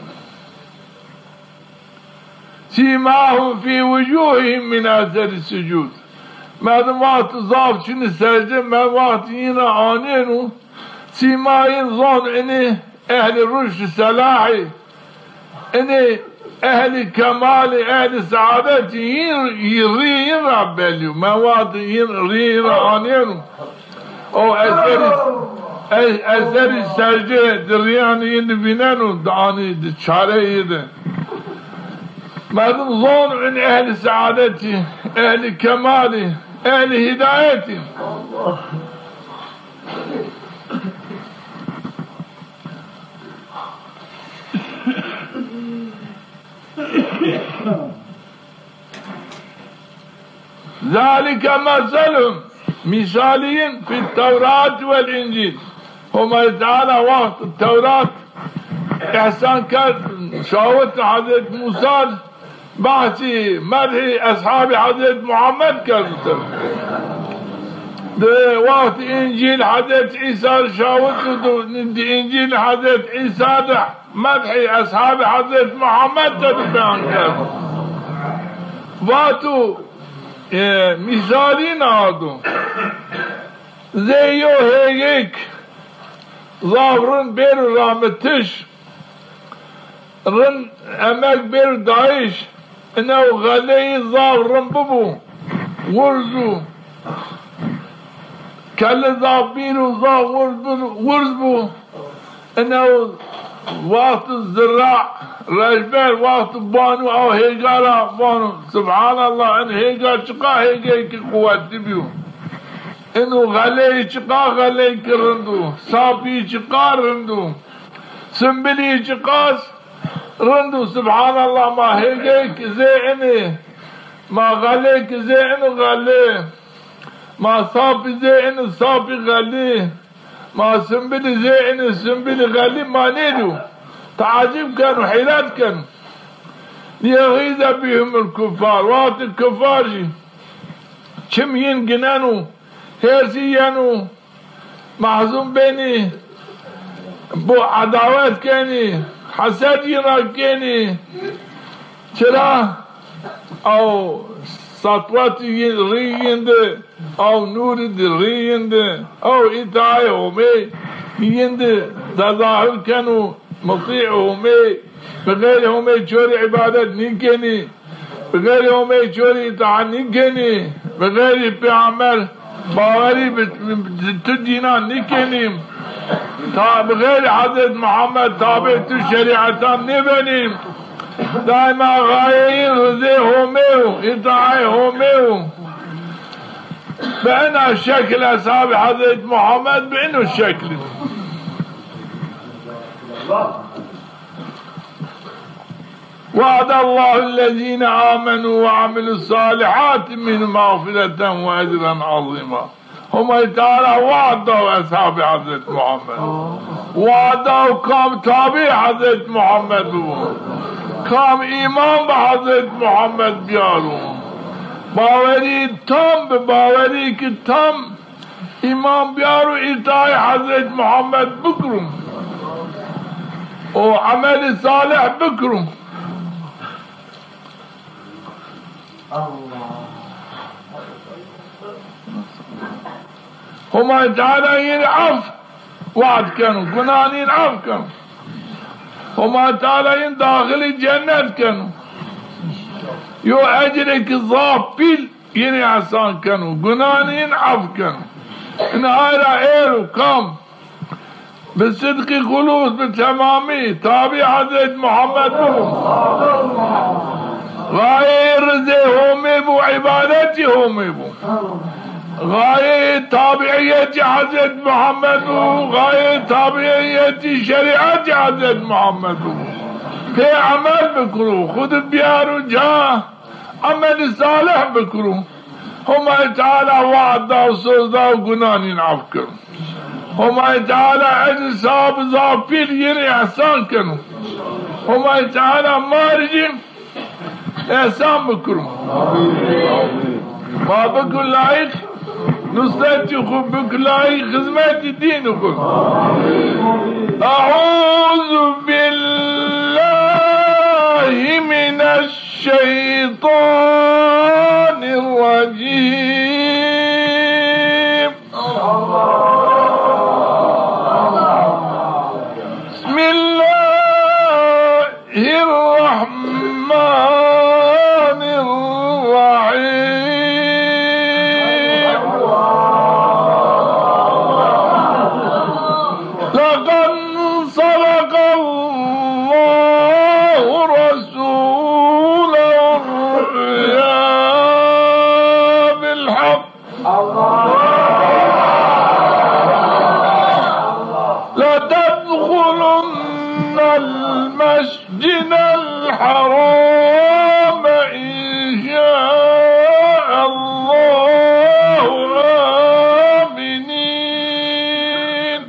Sîmahum fî wucûhihim min eseri sucûd. Merdim wextî zaf çinî secde, merdim wextî yin ra anêno, sîma yin zon inî ehlî ruşd selahî, inî ehlî kemalî, ehlî seadetî yin, rî yin ra bellî yo. Merdim wextî yin, rî yin ra anêno. O eserî, e-, eserî secde di rîyanî yin di vîneno, di anî di çareyî di. Merdim zon in ehlî seadetî, ehlî kemalî, ehlî hîdayetî. Zalike meselhum, mîsalî yin, fit Tewrat vel Încîl. Homay Teala wext Tewrat îhsan kerd, şawit Hezret Musa, behsî, medhî eshabî Hezret Muhammed kerd. Di wext Încîl Hezret Îsa şawit û di Încîl Hezret Îsa de medhî eshabî Hezret Muhammed de di beyan kerd. Vato, e, mîsalî na do. Zê yo hêgêk zaf rind bêro ramitiş, rind emek bêro dayîş, inew xeleyî zaf rind bibo, wurz o, keli zaf bîro, zaf wurz bi-, wurz bo. Ino wext zira, rejber wext bano, aw hêga ra vano, Subhanallah, in hêga çiqa hêgeyêkî quwetlî bîyo. Ino xeleyî çiqa xeleyêkî rind o, sapî çiqa rind o, simbilî çiqas rind o, Subhanallah, ma hêgeyêkî zê inî, ma xeleyêkî zê inî xelî, ma sapî zê inî sapî xelî. Ma simbilî zê inî simbilî xelî ma nêdîyo. Teacib keno, heyret keno. Liyexîze bihimul kuffar. Wextî kuffar jî çim yin gineno, hêrsî yeno, mehzun benî, bo edawet kenî, hesed yin ra kenî. Çira? Aw satwetî yi-, rî yin di, aw nûrî di rî yin di, aw îtaayê Homê yin di tezahur keno, mutî Homê, bi xeyrî Homê çorî îbadet nîkenî, bi xeyrî Homê çorî îtaat nîkenî, bi xeyrî pêxember bawerî bi, bi tu dînan nîkenî, ta bi xeyrî Hezret Muhammed tabê tu şerîetan nêbenî. Daîma xayeyî rizê Homê yo, îtaayê Homê yo. Bi ena şekil eshabê Hezret Muhammed bi ino şekil. وعد الله الذين آمنوا وعملوا الصالحات منهم مغفرة وأجرا عظيما. Homay Teala we'd da eshabê Hezret Muhammed. We'd da kam tabî Hezret Muhammed bibo, kam îman bi Hezret Muhammed biyaro, bawerî tam bi, bawerî ki tam îman biyaro, îtaayê Hezret Muhammed bikiro û emelî salih bikiro. Homay Teala yin af we'd keno, gunan yin af keno. Homay Teala yin daxilî cennet keno. Yo ecrêkî zaf pîl yin îhsan keno, gunan yin af keno. Ina ay ra êro kam Bi sidqî xulûs, bi temamî tabî Hezret Muhammed bibû. Gayeyê rizê Homê bû, îbadetî Homê bû. Gayeyê tabîîyetî Hezret Muhammed bû, gayeyê tabîîyetî şerîetî Hezret Muhammed bû. Pê emel bikiro, xwu di biyaro ca, emelî salih bikiro. Homayê Teala we'd da û soz da û gunanîn af kir. Homayê Teala ecr sewab zaf pîl yînî îhsan keno. Homayê Teala ma rê jî îhsan bikiro. Ma biko layîq nusretî xwu, biko layîq xizmetî dînî xwu. Eûzû billahî mineş şeytanirracîm. Bismillahirrahmanirrahîm. لقد صدق الله رسوله الرؤيا بالحق. لتدخلن المسجد الحرام إن شاء الله آمنين.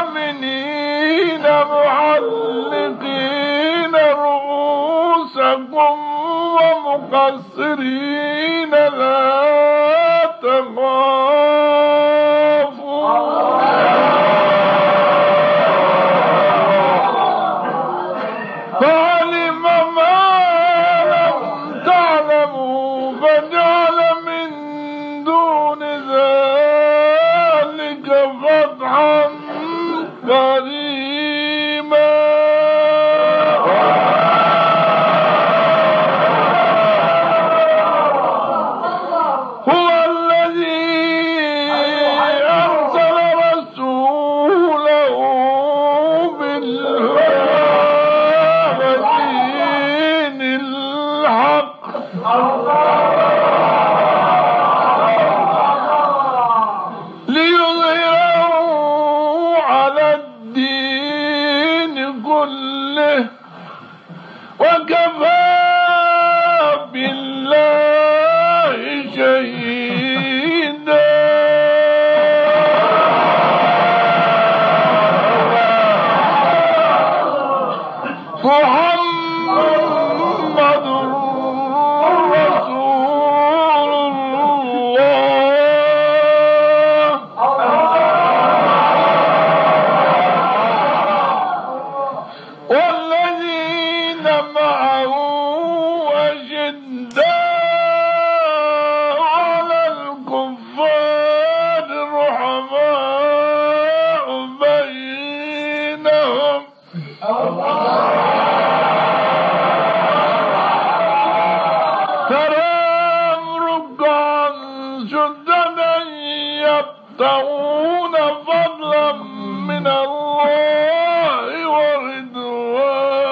آمنين محلقين رؤوسكم ومقصرين لا تخافون. فعلم ما لم تعلموا فجعل من دون ذلك فتحا قريبا. هو الذي أرسل رسوله بالهدى ودين الحق ليظهره على الدين كله وكفى بالله شهيدا. محمد رسول الله. والذين معه أشداء على الكفار رحماء بينهم. تراهم ركعا سجدا يبتغون فضلا من الله ورضوانا.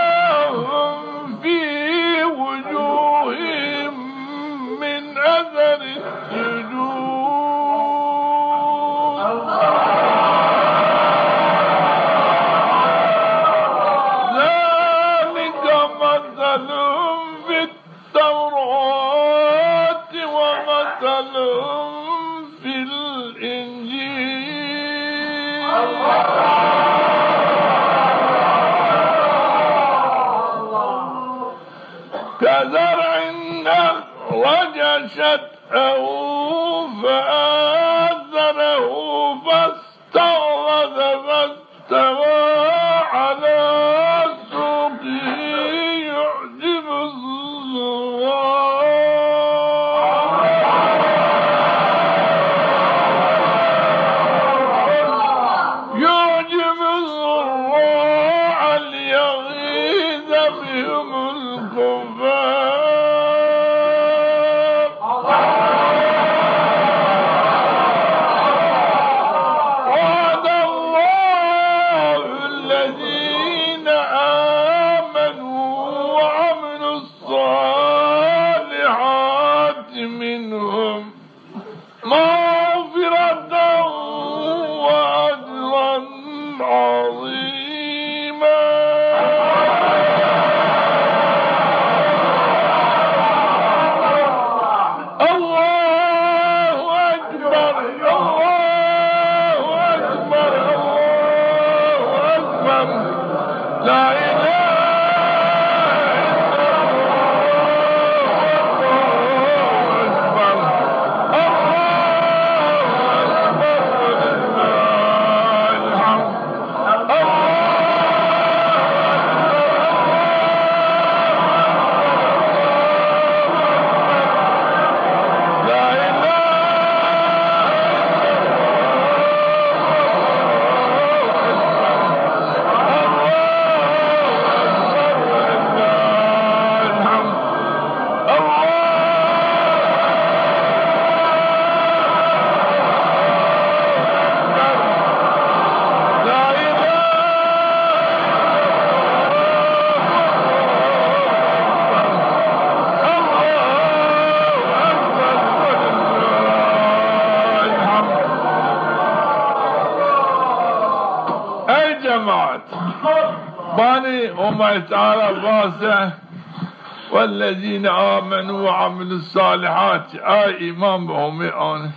سيماهم في وجوههم من أثر السجود. ذلك مثلهم في التوراة ومثلهم في الإنجيل. كزرع أخرج شطأه فآزره فاستغلظ فاستوى على سوقه يعجب الزراع. يعجب الزراع منهم مغفرة وأجرا عظيما. الله أكبر، الله أكبر، الله أكبر. لا إله إلا الله. الله أكبر. الله أكبر. ولله الحمد. الله أكبر. لا إله إلا الله. الله أكبر. ولله الحمد. الله أكبر. لا إله إلا الله. الله أكبر. ولله الحمد. Ey cemaat! Banî Homay Teala vase, "والذين آمنوا وعملوا الصالحات." Ay îman bi Homê anî.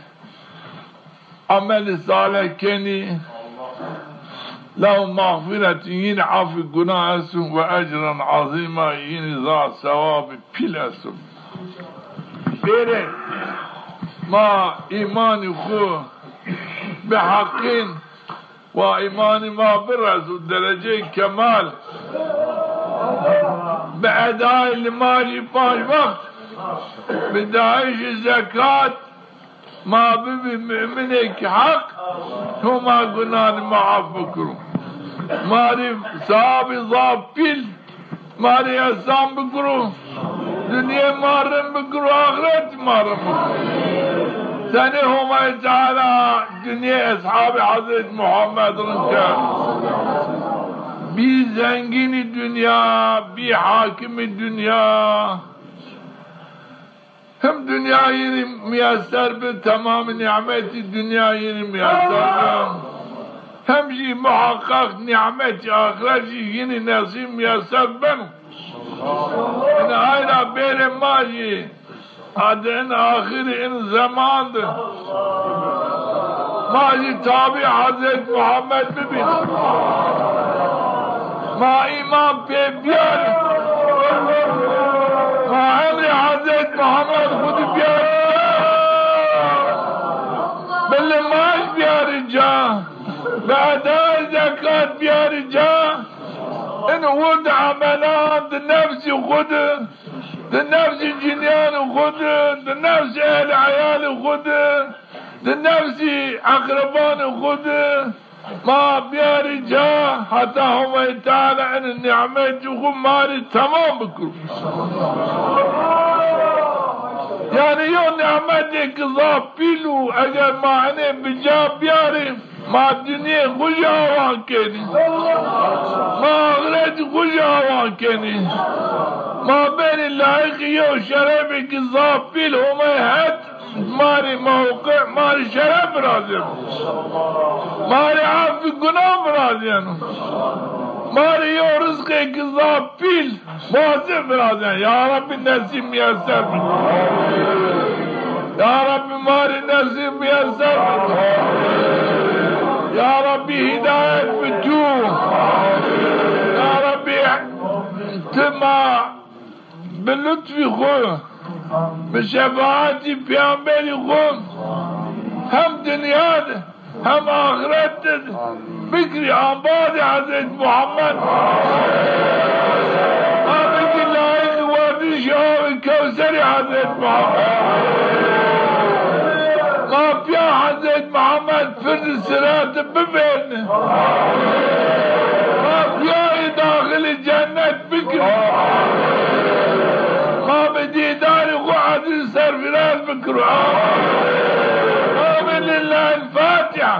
Emelî salih kenî. "لهم مغفرة", yîn afî gunah esto, "وأجرا عظيما", yîn zaf sewabî pîl esto. Bêrê ma îmanî xwu bi heqîn wa îmanî ma bireso dereceyê kemal. Bi edayê limajî panc wext, bi dayîşê zekat, ma bibî muminêk heq, Homa gunanî ma af bikiro. Ma rê sewabî zaf pîl ma rê îhsan bikiro, dinyê ma rind bikiro, axret ma rind bikiro. Senê Homay Teala dinyê eshabê Hezret Muhammed rind kerd. Bî zengînî dinya, bî hakimî dinya. Hem dinya yînî miyeser bi, temamî nîmetî dinya yînî miyeser bi. Hem jî muheqeq nîmetî axret jî yînî nesîb miyeser beno. Ina ayra bêrê ma jî, adi in axirî in zeman de ma jî tabî Hezret Muhammed bibîn. Ma îman pê biyarî. Ma emrê Hezret Muhammed xwu di biyarî ca. Bi limaj biyarî ca. Bi edayê zekat biyarî ca. In wird emelan di nefsî xwu di, di nefsî cinîyanê xwu di, di nefsî ehl eyalê xwu di, di nefsî eqrebanê xwu di, ma biyarî ca, heta Homay Teala enê nîmetî xwu ma rê temam bikiro. Yanî yew nîmetêk zaf pîl û eger ma enê bi ca biyarî, ma dinyê xwu jî awan kenî. Ma axretî xwu jî awan kenî. Ma benî layîqî yew şerefêkî zaf pîl Homay het. Ma rê mewqi, ma rê şeref virazeno. Ma rê afî gunan virazeno. Ma rê yew rizqêkî zaf pîl, wazî virazeno. Ya Rebbî nesîb miyeser bikî. Ya Rebbî ma rê nesîb miyeser bikî. Ya Rebbî hîdayet bi tu. Ya Rebbî ti ma bi lutfî xwu, bi şefaetî peyamberî xwu hem dinya de hem axret de bikirî embazê Hezret Muhammed. Ma bikî layîqî werdişê awê Kewserî Hezret Muhammed. Ma pîya Hezret Muhammed pirdî sirati bivêrnî. Ma pîya yê daxilî cennet bikirî. Ma bi dîdarê xwu ezîz serfîraz bikiro. Amîn. Lillahil Fatiha.